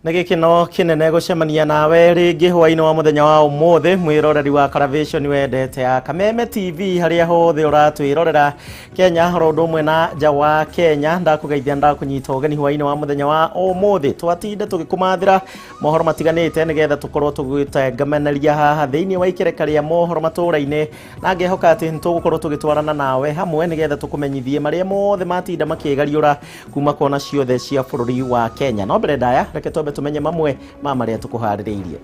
Nĩ gĩkeno kĩnene gũcemania nawe rĩngĩ hwaĩ-inĩ wa mũthenya wa ũmũthĩ, mwĩroreri wa Karavation wendete ya Kameme TV harĩa hothe ũratwĩrorera Kenya oro ũndũ ũmwe na nja wa Kenya. Ndakũgeithia, ndakũnyita ũgeni hwaĩ-inĩ wa mũthenya wa ũmũthĩ. Twatinda tũgĩkũmathĩra mohoro matiganĩte nĩgetha tũkorwo tũgĩtengamanĩria haha thĩinĩ wa ikereka rĩa mohoro matũũra-inĩ, na ngehoka atĩ nĩtũgũkorwo tũgĩtwarana nawe hamwe nĩgetha tũkũmenyithie marĩa mothe matinda makĩgariũra kuma kona ciothe cia bũrũri wa Kenya. No mbere ndaya, reke twambe tũmenye mamwe ma marĩa tũkũharĩrĩirie.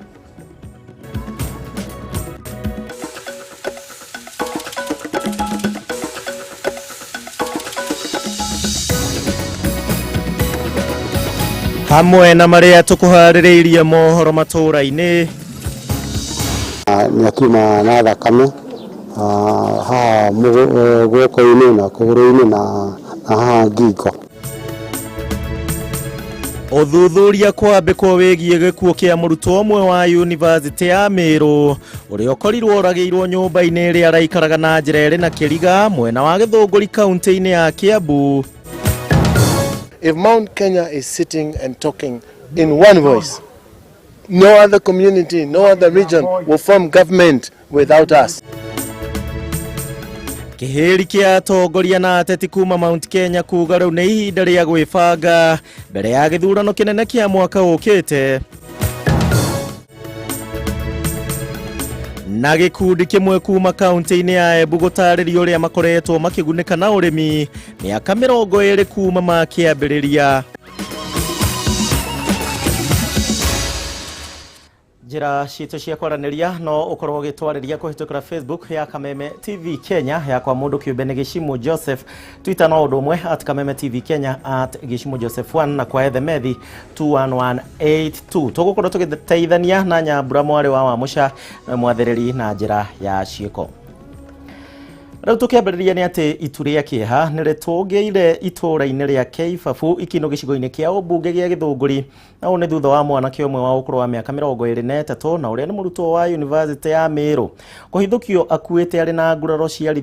Hamwe na marĩa tũkũharĩrĩirie mohoro matũũra-inĩ, nĩ akiuma na thakame haha guoko-inĩ na kũgũrũ-inĩ na haha ngingo. Ũthuthuria kwambĩkwo wĩgiĩ gĩkuũ kĩa mũrutwo ũmwe wa yunivasĩtĩ ya Meru ũrĩa ũkorirwo oragĩirwo nyũmba-inĩ ĩrĩa araikaraga na njĩra ĩrĩ na kĩriga mwena wa Gĩthũngũri kaunti-inĩ ya Kiambu. If Mount Kenya is sitting and talking in one voice, no other community, no other region will form government without us. Kĩhĩri kĩa atongoria na ateti kuma Mount Kenya kuga rĩu nĩ ihinda rĩa gwĩbanga mbere ya gĩthurano kĩnene kĩa mwaka ũkĩte. Na gĩkundi kĩmwe kuma kaunti-inĩ ya Embu gũtarĩria ũrĩa makoretwo makĩgunĩka na ũrĩmi mĩaka 20 kuma makĩambĩrĩria. Njĩra citũ cia kwaranĩria no ũkorwo ũgĩtwarĩria kũhĩtũkĩra Facebook ya Kameme TV Kenya, yakwa mũndũ kĩũmbe nĩ Gĩcimu Joseph, Twitter no ũndũ ũmwe at Kameme TV Kenya, at Gĩcimu Joseph 1 na kwa Ethe Methi 21182. Tũgũkorwo tũgĩteithania na Nyambura mwarĩ wa Wamũca mwathĩrĩri na njĩra ya ciĩko. Rĩu tũkĩambĩrĩria nĩ atĩ itu rĩa kĩeha nĩ rĩtũngĩire itũũra-inĩ rĩa Keibabu Ikino gĩcigo-inĩ kĩa ũmbunge gĩa Gĩthũngũri, na ũũ nĩ thutha wa mwanake ũmwe wa ũkũrũ wa mĩaka 23 na ũrĩa nĩ mũrutwo wa yunivasĩtĩ ya Meru kũhithũkio akuĩte arĩ na nguraro cia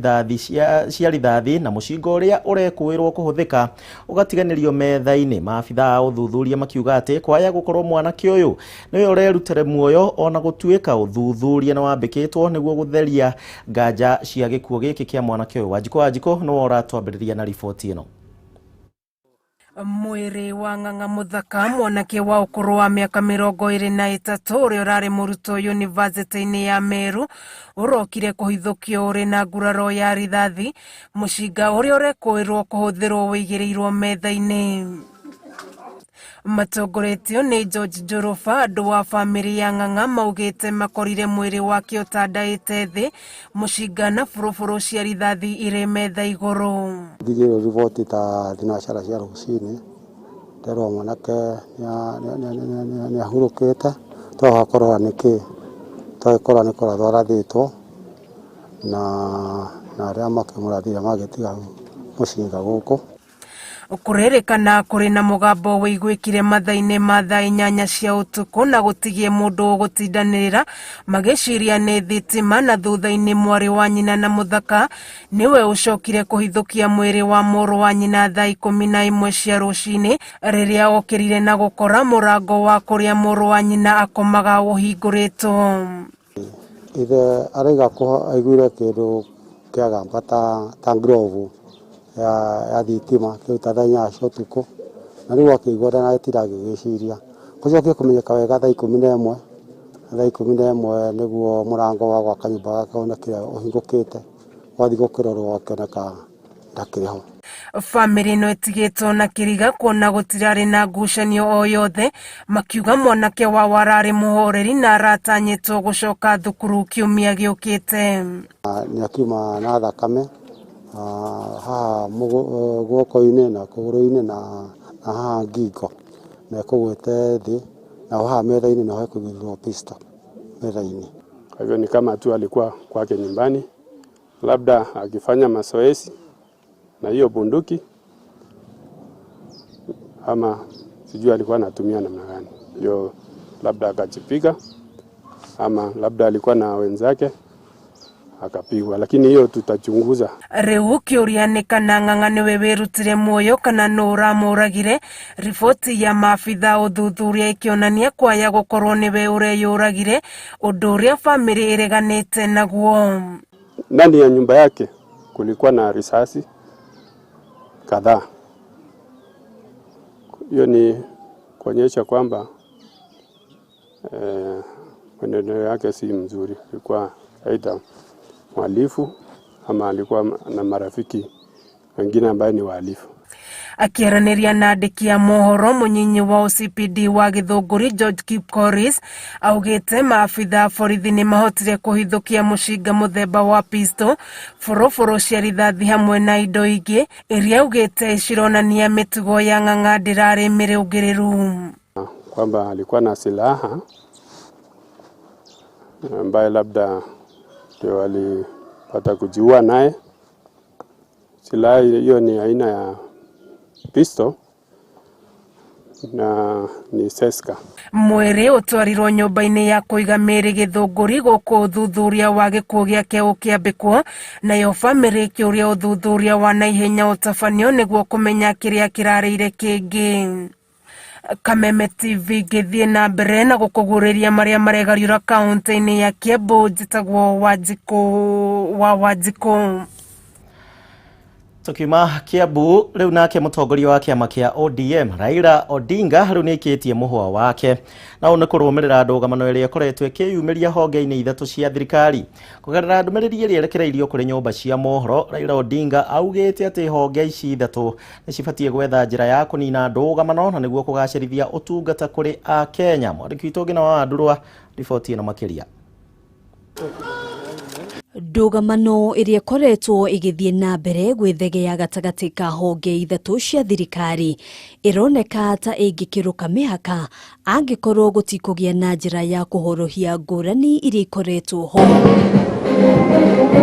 rithathi na mũcinga ũrĩa ũrekũĩrwo kũhũthĩka ũgatiganĩrio metha-inĩ. Maabitha a ũthuthuria makiuga atĩ kwaya gũkorwo mwanake ũyũ nĩwe ũrerutĩre muoyo, ona gũtuĩka ũthuthuria nĩ wambĩkĩtwo nĩguo gũtheria nganja cia gĩkuũ gĩkĩ kĩa mwanake ũyũ. Wanjikũ Wanjikũ nĩwe ũratwambĩrĩria na riboti ĩno. Mwĩrĩ wa Ng'ang'a Mũthaka, mwanake wa ũkũrũ wa mĩaka 23 ũrĩa ũrarĩ mũrutwo yunivasĩtĩ-inĩ ya Meru, ũrokire kũhithũkio ũrĩ na nguraro ya rithathi, mũcinga ũrĩa ũrekũĩrwo kũhũthĩrwo wĩigĩrĩirwo metha-inĩ. Matongoretio nĩ George Njoroba, andũ a bamĩrĩ ya Ng'ang'a maugĩte makorire mwĩrĩ wake ũtandaĩte thĩ, mũcinga na buruburu cia rithathi irĩ metha igũrũ. Nginyĩrwo riboti ta thinacara cia rũcinĩ, nderwo mwanake nĩ ahurũkĩte, twacoka kũrora nĩkĩ, twagĩkora nĩ kũrathwo arathĩtwo na arĩa makĩmũrathire magĩtiga mũcinga gũkũ. Kũrerĩkana kũrĩ na mũgambo wĩiguĩkire mathaa-inĩ ma thaa 8 cia ũtukũ na gũtigie mũndũ ũgũtindanĩrĩra magĩciria nĩ thitima, na thutha-inĩ mwarĩ wa nyina na Mũthaka nĩwe ũcokire kũhithũkia mwĩrĩ wa mũrũ wa nyina thaa 11 cia rũcinĩ rĩrĩa okĩrire na gũkora mũrango wa kũrĩa mũrũ wa nyina akomaga ũhingũrĩtwo. Ithe araiga aiguire kĩndũ kĩagamba ta glove ya thitima kĩu ta thaa 8 cia ũtukũ, na rĩu akĩigua ndanagĩtinda agĩgĩciria. Gũcokie kũmenyeka wega thaa 11, thaa 11 nĩguo mũrango wa gwaka nyũmba gake wonekire ũhingũkĩte, wathiĩ gũkĩrorwo akĩoneka ndakĩrĩ ho. Bamĩrĩ ĩno ĩtigĩtwo na kĩriga kuona gũtirarĩ na ngucanio o yothe, makiuga mwanake wao ararĩ mũhoreri na aratanyĩtwo gũcoka thukuru kiumia gĩũkĩte. Nĩ akiuma na thakame haha guoko-inĩ na kũgũrũ-inĩ na haha ngingo, na ekũgwĩte thĩ, na haha metha-inĩ naho hekũigĩrĩrwo pistol metha-inĩ. Kwa hivyo ni kama tu alikuwa kwake nyumbani, labda akifanya mazoezi na hiyo bunduki, ama sijui alikuwa anatumia namna gani hiyo, labda akajipiga, ama labda alikuwa na wenzake akapigwa, lakini hiyo tutachunguza. Rĩu kĩũria nĩ kana Ng'ang'a nĩwe wĩrutire muoyo kana nũ ũramũragire. Riboti ya maabitha ũthuthuria ĩkĩonania kwaya gũkorwo nĩwe ũreyũragire, ũndũ ũrĩa bamĩrĩ ĩreganĩte naguo. Ndani ya nyumba yake kulikuwa na risasi kadhaa. Hiyo ni kuonyesha kwamba mwenendo yake si mzuri, alikuwa aidha mhalifu ama alikuwa na marafiki wengine ambaye ni wahalifu. Akĩaranĩria na andĩki a mohoro, mũnyinyi wa OCPD wa Gĩthũngũri George Kipkoris augĩte maabitha a borithi nĩmahotire kũhithũkia mũcinga mũthemba wa pistol, boroboro cia rithathi hamwe na indo ingĩ iria augĩte cironania mĩtugo ya Ng'ang'a ndĩrarĩ mĩrũngĩrĩru. Kwamba alikuwa na silaha ambaye labda ndio alipata kujiua naye. Silaha hiyo ni aina ya pistol na ni seska. Mwĩrĩ ũtwarirwo nyũmba-inĩ ya kũiga mĩĩrĩ Gĩthũngũri gũkũ ũthuthuria wa gĩkuũ gĩake ũkĩambĩkwo, nayo bamĩrĩ ĩkĩũria ũthuthuria wa naihenya ũtabanio nĩguo kũmenya kĩrĩa kĩrarĩire kĩngĩ. Kameme TV ngĩthiĩ na mbere na gũkũguũrĩria marĩa maregariũra kaunti-inĩ ya Kiambu. Njĩtagwo Wanjikũ wa Wanjikũ. Tukiuma Kiambu riu nake mutongoria wa kiama kia ODM Raila Odinga riu nĩaikĩtie mũhũa wake na ũũ nĩ kũrũmĩrĩra ndũgamano ĩrĩa ĩkoretwo ĩkĩyumĩria honge-inĩ ithatũ cia thirikari. Kũgerera ndũmĩrĩri ĩrĩa ĩrekereirio kũrĩ nyũmba cia mohoro, Raila Odinga augĩte atĩ honge ici ithatũ nĩ cibatiĩ gwetha njĩra ya kũnina ndũgamano na nĩguo kũgacĩrithia ũtungata kũrĩ Akenya. Mwandĩki witũ Ngina wa Wandurwa riboti ĩno makĩria. Ndũgamano ĩrĩa ĩkoretwo ĩgĩthiĩ na mbere gwĩthegea gatagatĩ ka honge ithatũ cia thirikari ĩroneka ta ĩngĩkĩrũka mĩhaka angĩkorwo gũtikũgĩa na njĩra ya kũhorohia ngũrani iria ikoretwo ho.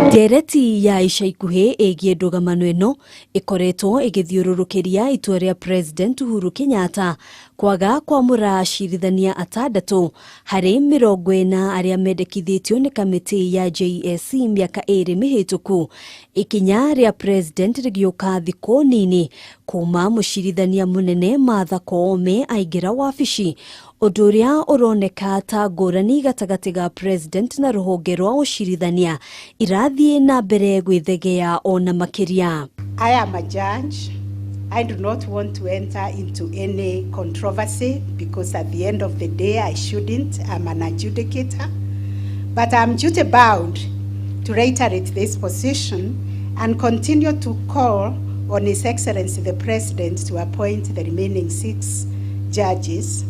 Ndereti ya ica ikuhĩ ĩgiĩ ndũgamano ĩno ĩkoretwo ĩgĩthiũrũrũkĩria itua rĩa President Uhuru Kenyatta kwaga kwamũra acirithania atandatũ harĩ 40 arĩa mendekithĩtio nĩ kamĩtĩ ya JSC mĩaka 2 mĩhĩtũku. Ikinya rĩa President rĩgĩũka thikũ nini kuma mũcirithania mũnene Martha Koome aingĩra wabici, ũndũ ũrĩa ũroneka ta ngũrani gatagatĩ ga President na rũhonge rwa ũcirithania irathiĩ na mbere gwĩthegea ona makĩria. I am a judge. I do not want to enter into any controversy because at the end of the day I shouldn't. I'm an adjudicator. But I'm duty bound to reiterate this position and continue to call on His Excellency the President to appoint the remaining 6 judges,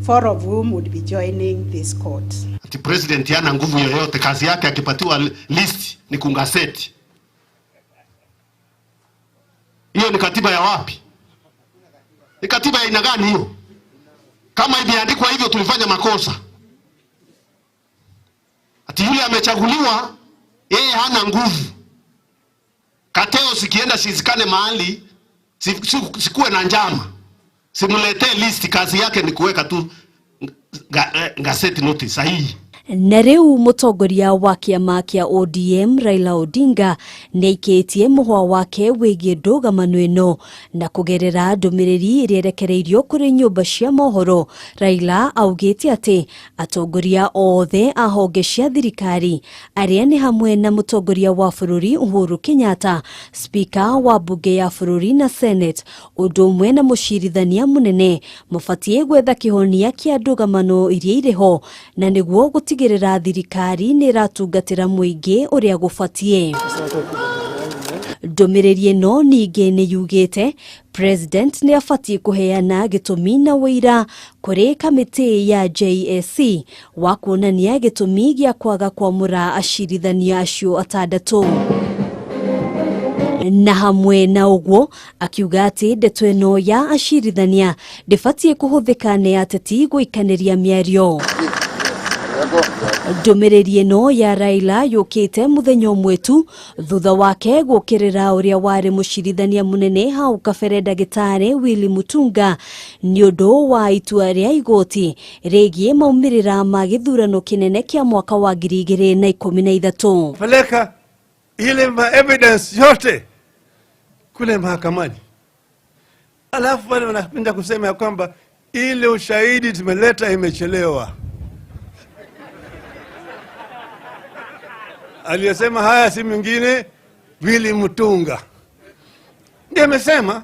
4 of whom would be joining this court. Ati President hana nguvu yoyote, kazi yake akipatiwa list ni kungaseti. Hiyo ni katiba ya wapi? Ni katiba ya aina gani hiyo? Kama imeandikwa hivyo tulifanya makosa. Ati yule amechaguliwa yeye hana nguvu. Kateo sikienda sizikane mahali, sikuwe na njama. Simuletee list, kazi yake ni kuweka tu gazeti notice sahihi. Na rĩu mũtongoria wa kĩama kĩa ODM Raila Odinga nĩaikĩtie mũhwa wake wĩgiĩ ndũgamano ĩno na kũgerera ndũmĩrĩri ĩrĩa ĩrekereirio kũrĩ nyũmba cia mohoro. Raila augĩte atĩ atongoria othe a honge cia thirikari arĩa nĩ hamwe na mũtongoria wa bũrũri Uhuru Kenyatta, spika wa bunge ya bũrũri na Senate, ũndũ ũmwe na mũcirithania mũnene mabatiĩ gwetha kĩhonia kĩa ndũgamano iria irĩ ho na nĩguo gũtigĩrĩra thirikari nĩ ĩratungatĩra mũingĩ ũrĩa gũbatiĩ. Ndũmĩrĩri ĩno ningĩ nĩ yugĩte President nĩ abatiĩ kũheana gĩtũmi na ũira kũrĩ kamĩtĩ ya JSC wa kuonania gĩtũmi gĩa kwaga kwamũra acirithania acio atandatũ. Na hamwe na ũguo akiuga atĩ ndeto ĩno ya acirithania ndĩbatiĩ kũhũthĩka nĩ ateti gũikanĩria mĩario. Ndũmĩrĩri ĩno ya Raila yũkĩte mũthenya ũmwe tu thutha wake gũkĩrĩra ũrĩa warĩ mũcirithania mũnene hau kabere ndagĩtarĩ Willy Mutunga nĩ ũndũ wa itua rĩa igoti rĩgiĩ maumĩrĩra ma gĩthurano kĩnene kĩa mwaka wa 2013. Peleka Ile ma evidence yote kule mahakamani, alafu wale wanapenda kusema ya kwamba ile ushahidi tumeleta imechelewa. Aliyesema haya si mwingine Willy Mutunga ndiye amesema.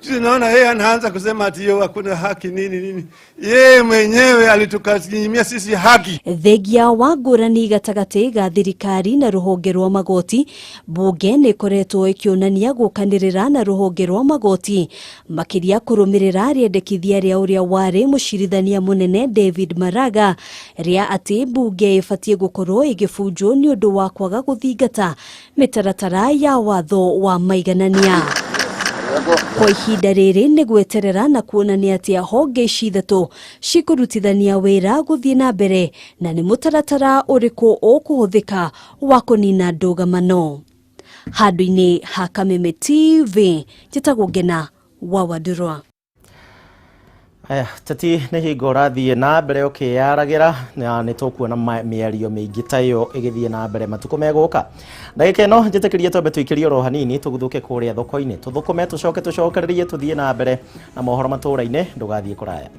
Tunaona yeye anaanza kusema ati yo hakuna haki nini nini. Yeye mwenyewe alitukanyimia sisi haki. Thengia wa ngũrani gatagatĩ ga thirikari na rũhonge rwa magoti, bunge nĩ ĩkoretwo ĩkĩonania gũkanĩrĩra na rũhonge rwa magoti makĩria kũrũmĩrĩra rĩendekithia rĩa ũrĩa warĩ mũcirithania mũnene David Maraga rĩa atĩ bunge ĩbatiĩ gũkorwo ĩgĩbunjwo nĩ ũndũ wa kwaga gũthingata mĩtaratara ya watho wa maiganania. Kwa ihinda rĩrĩ nĩ gweterera na kuona nĩ atĩa honge ici ithatũ cikũrutithania wĩra gũthiĩ na mbere na nĩ mũtaratara ũrĩkũ ũkũhũthĩka wa kũnina ndũgamano. Handũ-inĩ ha Kameme TV, njĩtagwo Ngena wa Wandũrwa. Aya, teti nĩ hingo ũrathiĩ na mbere ũkĩyaragĩra na nĩ tũkuona mĩario mĩingĩ ta ĩyo ĩgĩthiĩ na mbere matukũ megũka. Ndagĩka ĩno njĩtĩkĩrie twambe tũikĩrie oro hanini tũguthũke kũrĩa thoko-inĩ, tũthũkũme tũcoke tũcokererie tũthiĩ na mbere na mohoro matũũra-inĩ, ndũgathiĩ kũraya.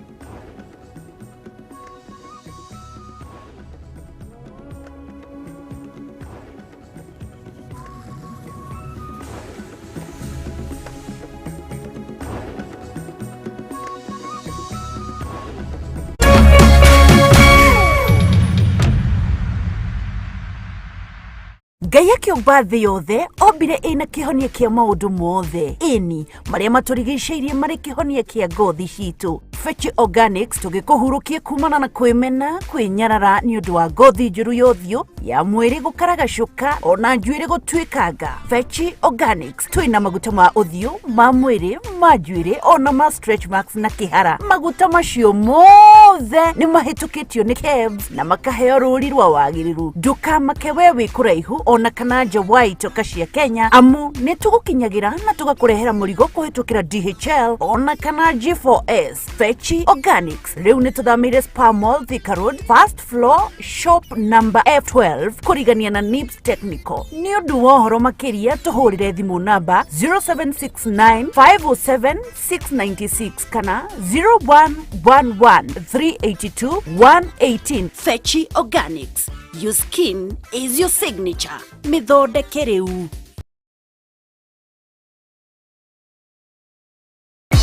Ngai akĩũmba thĩ yothe ombire ĩna kĩhonia kĩa maũndũ mothe, ĩni marĩa matũrigicĩirie marĩ kĩhonia kĩa ngothi citũ. Fechi Organics tũgĩkũhurũkie kumana na kwĩmena, kwĩnyarara nĩ ũndũ wa ngothi njũru ya ũthiũ, ya mwĩrĩ gũkaragacũka ona njuĩrĩ gũtuĩkanga. Fechi Organics twĩna maguta ma ũthiũ, ma mwĩrĩ, ma njuĩrĩ ona ma stretch marks na kĩhara. Maguta macio mothe nĩ mahĩtũkĩtio nĩ KEBS na makaheo rũri rwa wagĩrĩru. Ndũkamake we wĩ kũraihu ona kana nja wa itoka cia Kenya, amu nĩ tũgũkinyagĩra na tũgakũrehera mũrigo kũhĩtũkĩra DHL ona kana G4S. Fechi Organics rĩu nĩ tũthamĩire Spa Mall, Thika Road, first floor, shop number F12, kũrigania na Nips Technical. Nĩ ũndũ wa ũhoro makĩria tũhũrĩre thimũ namba 0769 507 696 kana 0111 382 118. Fechi Organics, your skin is your signature. Mĩthondeke rĩu.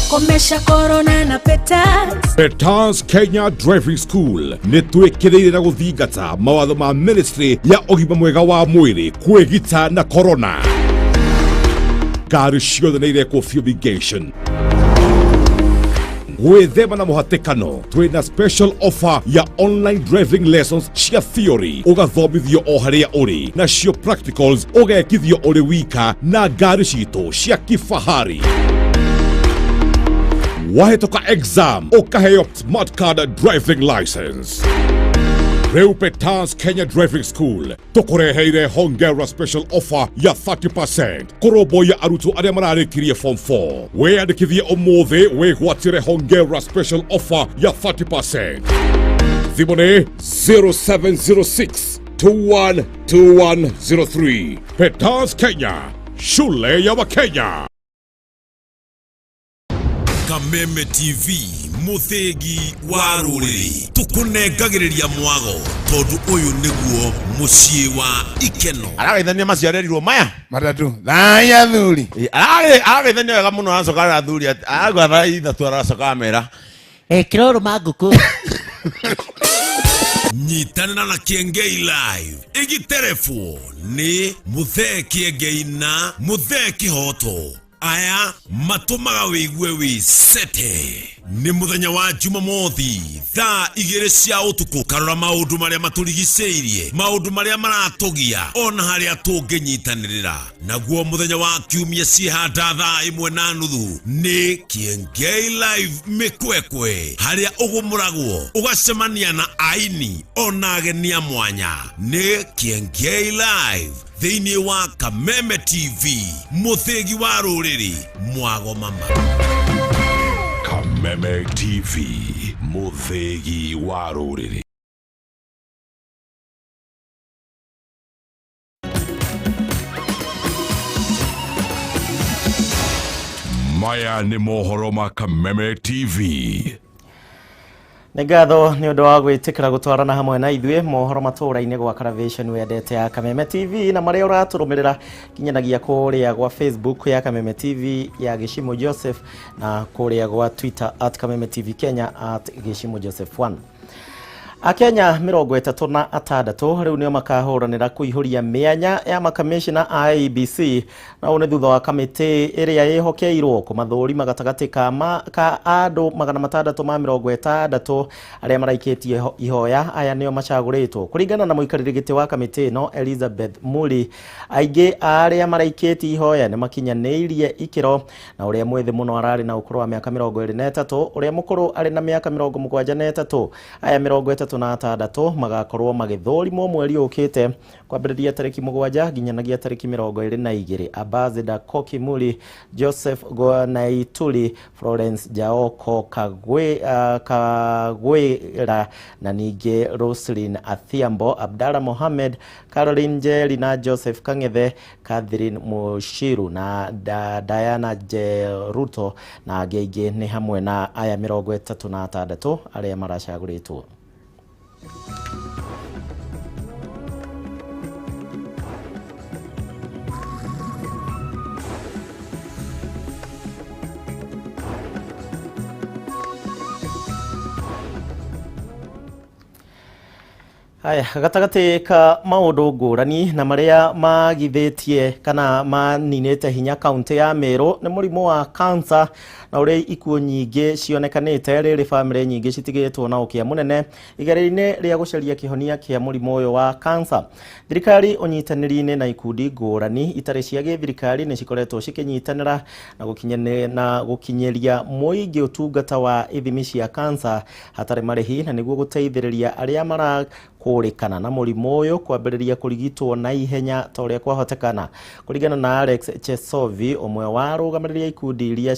Komesha corona na Petals. Petals Kenya Driving School nĩ twĩkĩrĩire na gũthingata mawatho ma ministry ya ũgima mwega wa mwĩrĩ kwĩgita na corona. Ngari ciothe nĩ irekwo fumigation. Gwĩthema na mũhatĩkano, twĩna special offer ya online driving lessons cia theory ũgathomithio o harĩa ũrĩ, nacio practicals ũgekithio ũrĩ wika na ngari citũ cia kifahari. Wahĩtũka exam ũkaheo smart card driving license. Rĩu Petals Kenya Driving School tũkũreheire hongera special offer ya 30% kũrũmbũiya arutwo arĩa mararĩkirie form 4. Wĩyandĩkithie ũmũthĩ wĩgwatĩre hongera special offer ya 30%. Thimũ nĩ 0706 212103. Petals Kenya, shule ya Wakenya. Kameme TV muthigi wa rũrĩrĩ tũkũnengagĩrĩria mwago tondũ ũyũ nĩguo mũciĩ wa ikeno. Aragaithania macio arerirwo maya matatu thaya thuri. Aragaithania wega mũno, aracoka arathuri aragwa thaa ithatũ, aracoka amera kirorũma ngũkũ. Nyitanĩra na Kĩengei Live ĩgĩterebwo nĩ Mũthee Kĩengei na Mũthee Kĩhoto. Aya matũmaga wĩigue wĩ sete. Nĩ mũthenya wa Jumamothi thaa 2 cia ũtukũ, karora maũndũ marĩa matũrigicĩirie, maũndũ marĩa maratũgia ona harĩa tũngĩnyitanĩrĩra. Naguo mũthenya wa Kiumia ciĩhanda thaa 1:30 nĩ Kĩengei Live mĩkwekwe, harĩa ũgũmũragwo ũgacemania na aini ona ageni a mwanya. Nĩ Kĩengei Live thĩinĩ wa Kameme TV, mũthĩgi wa rũrĩrĩ, mwago mama. Kameme TV, mũthĩgi wa rũrĩrĩ. Maya nĩ mohoro ma Kameme TV. Nĩ ngatho nĩ ũndũ wa gwĩtĩkĩra gũtwarana hamwe na ithuĩ mohoro matũũra-inĩ gwa Karavation wendete ya Kameme TV na marĩa ũratũrũmĩrĩra kinyanagia kũrĩa gwa Facebook ya Kameme TV ya Gĩcimo Joseph na kũrĩa gwa Twitter at Kameme TV Kenya at Gĩcimo Joseph 1. Akenya 36 rĩu nĩo makahũranĩra kũihũria mĩanya ya makamishna a IEBC na ũũ nĩ thutha wa kamĩtĩ ĩrĩa ĩhokeirwo kũmathũrima gatagatĩ ka andũ 660 arĩa maraikĩtie ihoya. Aya nĩo macagũrĩtwo kũringana na mũikarĩri gĩtĩ wa kamĩtĩ ĩno Elizabeth Muli. Aingĩ a arĩa maraikĩtie ihoya nĩ makinyanĩirie ikĩro, na ũrĩa mwĩthĩ mũno ararĩ na ũkũrũ wa mĩaka 23, ũrĩa mũkũrũ arĩ na mĩaka 73. Aya 36 magakorwo magĩthũrimwo mweri ũkĩte kwambĩrĩria tarĩki 7 nginyanagia tarĩki 22. Ambassador Koki Muli, Joseph Naituli, Florence Jaoko Kagwira na ningĩ Roslyn Athiambo, Abdalla Mohamed, Caroline Njeri na Joseph Kang'ethe, Catherine Mushiru na Diana Jeruto na angĩ aingĩ nĩ hamwe na aya 36 arĩa maracagũrĩtwo. Haya, gatagatĩ ka maũndũ ngũrani na marĩa magithĩtie kana maninĩte hinya kaunti ya Meru nĩ mũrimũ wa cancer na ũrĩa ikuũ nyingĩ cionekanĩte rĩrĩ bamĩrĩ nyingĩ citigĩtwo na ũkĩa mũnene igeria-inĩ rĩa gũcaria kĩhonia kĩa mũrimũ ũyũ wa cancer. Thirikari ũnyitanĩri-inĩ na ikundi ngũrani itarĩ cia gĩthirikari nĩ cikoretwo cikĩnyitanĩra na gũkinyĩria mũingĩ ũtungata wa ithimi cia cancer hatarĩ marĩhi, na nĩguo gũteithĩrĩria arĩa mara kũrĩkana na mũrimũ ũyũ kwambĩrĩria kũrigitwo na ihenya ta ũrĩa kwahotekana. Kũringana na Alex Chesovi, ũmwe wa arũgamĩrĩri a ikundi iria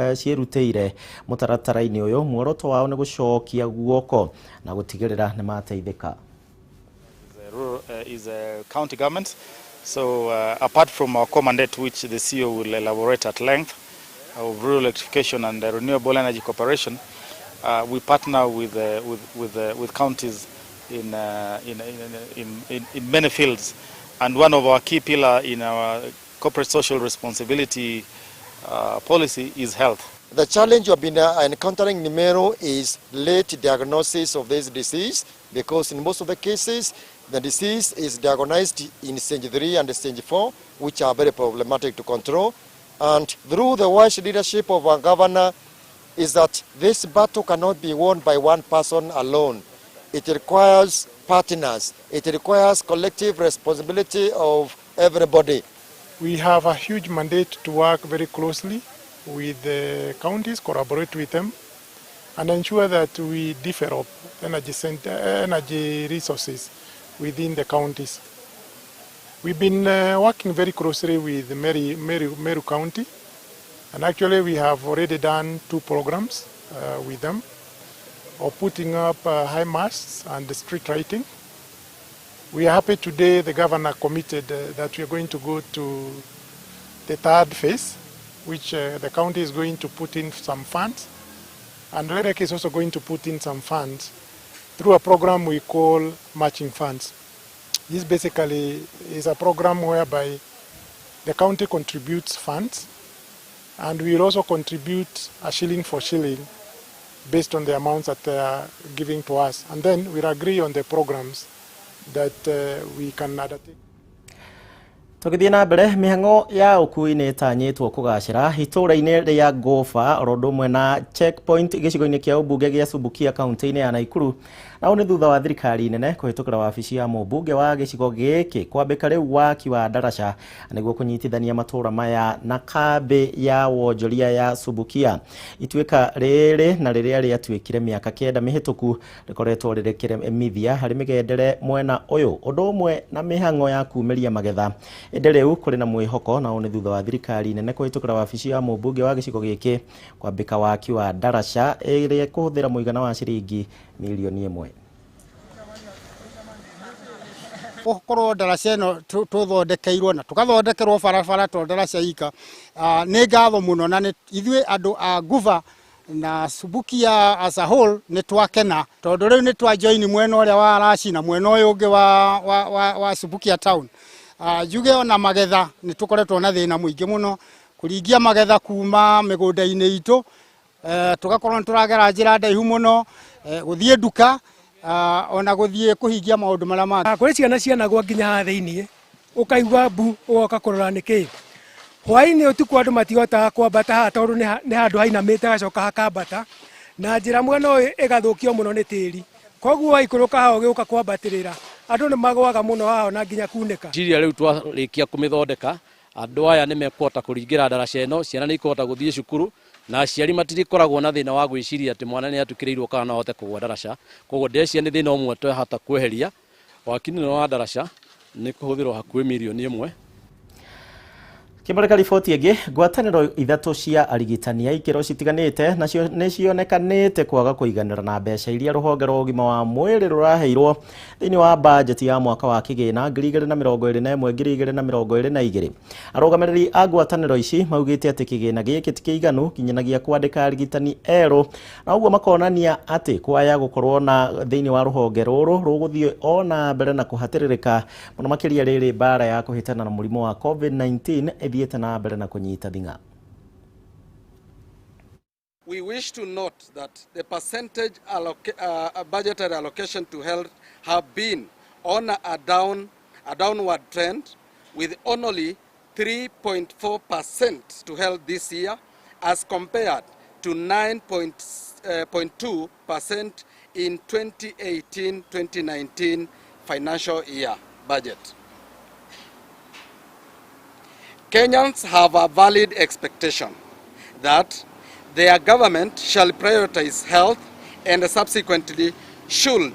ciĩrutĩire mũtaratara-inĩ ũyũ, muoroto wao nĩ gũcokia guoko na gũtigĩrĩra nĩ mateithĩka. Is a county government, so apart from our core mandate, which the CEO will elaborate at length, of rural electrification and renewable energy cooperation, we partner with counties in many fields, and one of our key pillar in our corporate social responsibility policy is health. The challenge we have been encountering in Meru is late diagnosis of this disease, because in most of the cases the disease is diagnosed in stage 3 and stage 4, which are very problematic to control. And through the wise leadership of our governor is that this battle cannot be won by one person alone. It requires partners. It requires collective responsibility of everybody. We have a huge mandate to work very closely with the counties, collaborate with them, and ensure that we develop energy resources within the counties. We've been working very closely with Meru County, and actually we have already done 2 programs with them, of putting up high masts and street lighting. We are happy today the governor committed that we are going to go to the third phase, which the county is going to put in some funds, and REREC is also going to put in some funds through a program we call matching funds. This basically is a program whereby the county contributes funds, and we will also contribute a shilling for shilling based on the amounts that they are giving to us. And then we'll agree on the programs that we can undertake. Tũgĩthiĩ na mbere, mĩhang'o ya ũkui nĩ ĩtanyĩtwo kũgacĩra itũũra-inĩ rĩa Goba oro ũndũ ũmwe na checkpoint gĩcigo-inĩ kĩa ũmbunge gĩa Subukia kaunti-inĩ ya Naikuru, na ũũ nĩ thutha wa thirikari nene kũhĩtũkĩra wabici ya mũmbunge wa gĩcigo gĩkĩ kwambĩka rĩu waki wa ndaraca nĩguo kũnyitithania matũũra maya na kambĩ ya wonjoria ya Subukia. Ituĩka rĩrĩ na rĩrĩa rĩatuĩkire mĩaka 9 mĩhĩtũku rĩkoretwo rĩrĩ kĩremithia harĩ mĩgendere mwena ũyũ ũndũ ũmwe na mĩhang'o ya kumĩria magetha. Ĩndĩ rĩu kũrĩ na mwĩhoko na ũũ nĩ thutha wa thirikari nene kũhĩtũkĩra wabici ya mũmbunge wa gĩcigo gĩkĩ kwambĩka waki wa ndaraca ĩrĩa ĩkũhũthĩra mũigana wa ciringi mirioni 1. Gũkorwo ndaraca ĩno tũthondekeirwo na tũgathondekerwo barabara to ndaraca ika, nĩ ngatho mũno, na ithuĩ andũ a Nguba na Subukia as a whole nĩ twakena tondũ rĩu nĩ twa join mwena ũrĩa wa Araci na mwena ũyũ ũngĩ wa Subukia town. Njuge ona magetha nĩ tũkoretwo na thĩna mũingĩ mũno kũringia magetha kuma mĩgũnda-inĩ itũ, tũgakorwo nĩ tũragera njĩra ndaihu mũno, gũthiĩ nduka, ona gũthiĩ kũhingia maũndũ marĩa mangĩ. Kũrĩ ciana cianagwa nginya haha thĩiniĩ, ũkaigua mbu ũgoka kũrora nĩkĩ. Hwaĩ-inĩ ũtukũ andũ matihotaga kwambata haha tondũ nĩ handũ hainamĩte hagacoka hakambata, na njĩra mwena ũyũ ĩgathũkio mũno nĩ tĩri. Koguo waikũrũka haha ũgĩũka kwambatĩrĩra, andũ nĩ magũaga mũno haha na nginya kunĩka. Ciria rĩu twarĩkia kũmĩthondeka, andũ aya nĩ mekũhota kũringĩra ndaraca ĩno, ciana nĩ ikũhota gũthiĩ cukuru, na aciari matirĩkoragwo na thĩna wa gwĩciria atĩ mwana nĩ atukĩrĩirwo kana no ahote kũgũa ndaraca. Koguo ndĩreciria nĩ thĩna ũmwe twahota kweheria. Waki nĩ wa ndaraca nĩ kũhũthĩrwo hakuhĩ mirioni 1. Kĩmũrĩka riboti ĩngĩ, ngwatanĩro ithatũ cia arigitani a ikĩro citiganĩte nacio nĩ cionekanĩte kwaga kũiganĩra na mbeca iria rũhonge rwa ũgima wa mwĩrĩ rũraheirwo thĩinĩ wa bajeti ya mwaka wa kĩgĩna 2021 2022. Arũgamĩrĩri a ngwatanĩro ici maugĩte atĩ kĩgĩna gĩkĩ ti kĩiganu nginyanagia kwandĩka arigitani erũ, na ũguo makonania atĩ kwaya gũkorwo na thĩinĩ wa rũhonge rũrũ rũgũthiĩ ona mbere na kũhatĩrĩrĩka mũno makĩria rĩrĩ mbara ya kũhĩtana na mũrimũ wa COVID-19 ĩthiĩte na mbere na kũnyita thing'a. We wish to note that the percentage budgetary allocation to health have been on a downward trend, with only 3.4% to health this year as compared to 9.2% in 2018-2019 financial year budget. Kenyans have a valid expectation that their government shall prioritize health and subsequently should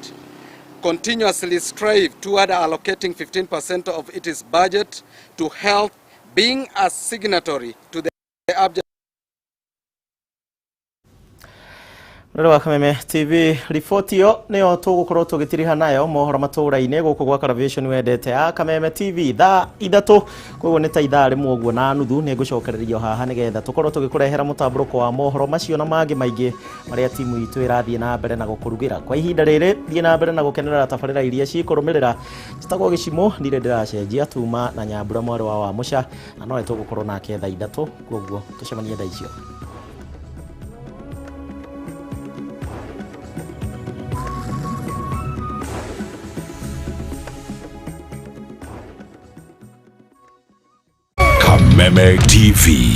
continuously strive toward allocating 15% of its budget to health, being a signatory to the object. Rĩrĩ wa Kameme TV riboti ĩyo nĩyo tũgũkorwo tũgĩtiriha nayo mohoro matũra-inĩ gũkũ gwa Television wendete ya Kameme TV thaa 3, koguo nĩ ta ithaa 1 ũguo na nuthu. Nĩ ngũcokererio haha nĩgetha tũkorwo tũgĩkũrehera mũtambũrũko wa mohoro macio na mangĩ maingĩ marĩa timu itũ ĩrathiĩ na mbere na gũkũrugĩra. Kwa ihinda rĩrĩ thiĩ na mbere na gũkenerera tabarĩra iria cikũrũmĩrĩra citagwo Gĩcimo. Ndirĩ ndĩracenjia, tuma na Nyambura mwarĩ wa Wamũca, na nowe tũgũkorwo nake thaa 3, koguo tũcemanie thaa icio. Kameme TV.